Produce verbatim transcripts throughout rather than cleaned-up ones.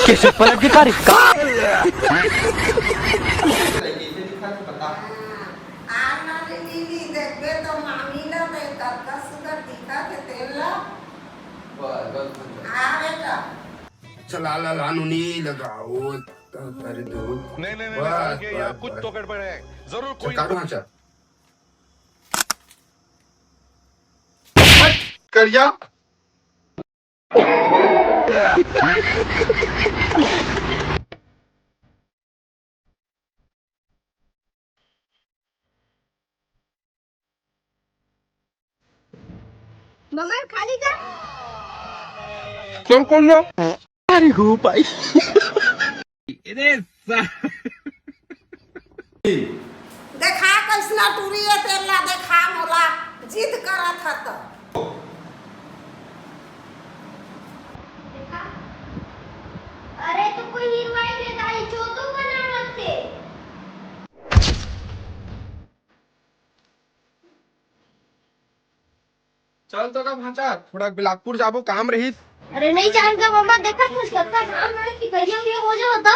कैसे पलट दिखा रे का? आना रे नीली, देखबे तो मामी ला रे, कतका सुंदर दिखत हे तेन ला। आ बेटा। चला ला ला नूनी लगाओ, कर दो। नहीं नहीं नहीं, नहीं, सारुण के यहाँ कुछ तो गड़बड़ है। जरूर कोई काटो हाँ, चल। करिया। मगर खाली का कौन कौन ना? अरे हो भाई। देखा कैसना टूरी है तेला, देखा मोला जिद करत ह त। अरे तू कोई हीरो आई रे दाई, चोदू बनावत थे। चल तो का भांचा, थोड़ा बिलासपुर जाबो, काम रहिस। अरे नहीं जान का मामा, देखा कुछ करता काम है कि करिया भी हो जाओ तो।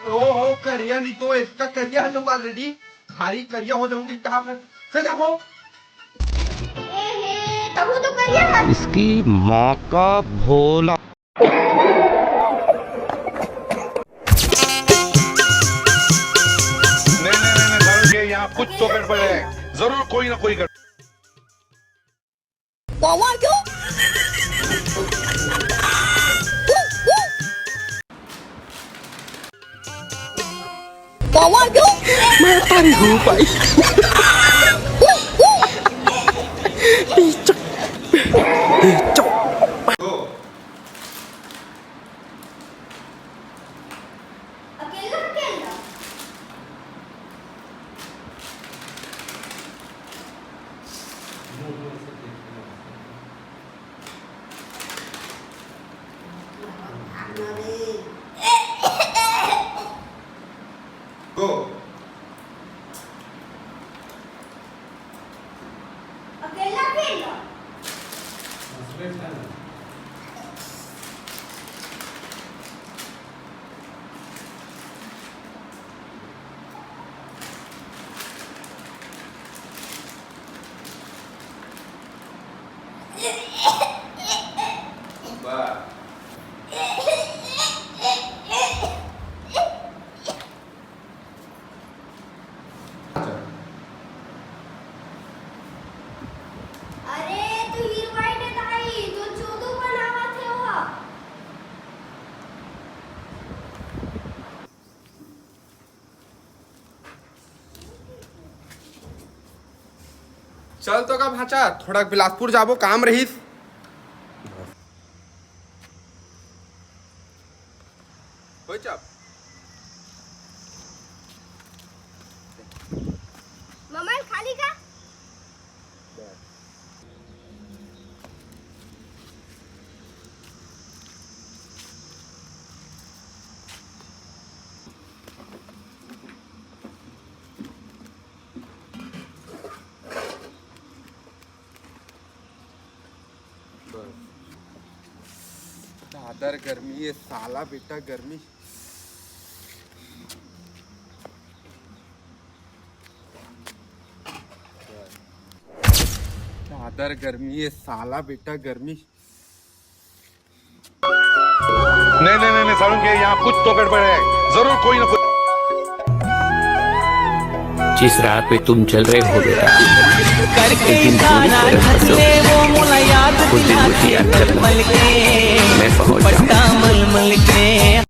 ओ हो, करिया नहीं तो इसका करिया है लोग already। खाली करिया हो जाऊंगी काम है। से देखो। ए हे, तबो तो करिया था। इसकी माँ का भोला। नहीं नहीं नहीं, नहीं, सारुण के यहाँ कुछ तो गड़बड़ है। जरूर कोई ना कोई गड़बड़। मैं तारी हूँ भाई। पीचक। पीचक। अकेला अकेला। Go. अकेला अकेला। अरे तू हीरो आइडे ताई, तू चोदू बनावत हे वो। चल तो का भांचा, थोड़ा बिलासपुर जाबो, काम रहिस। होय चप। ममल खाली का? दादर गर्मी, ये साला बेटा गर्मी। दादर गर्मी, ये साला बेटा गर्मी। नहीं नहीं नहीं, सारुण के यहाँ कुछ तो गड़बड़ है। जरूर कोई ना कोई। जिस राह पे तुम चल रहे हो बेटा, एक दिन पूरी तरह हटोगे। कुछ दिन मुझे याद करना, मैं पहुंच जाऊंगा।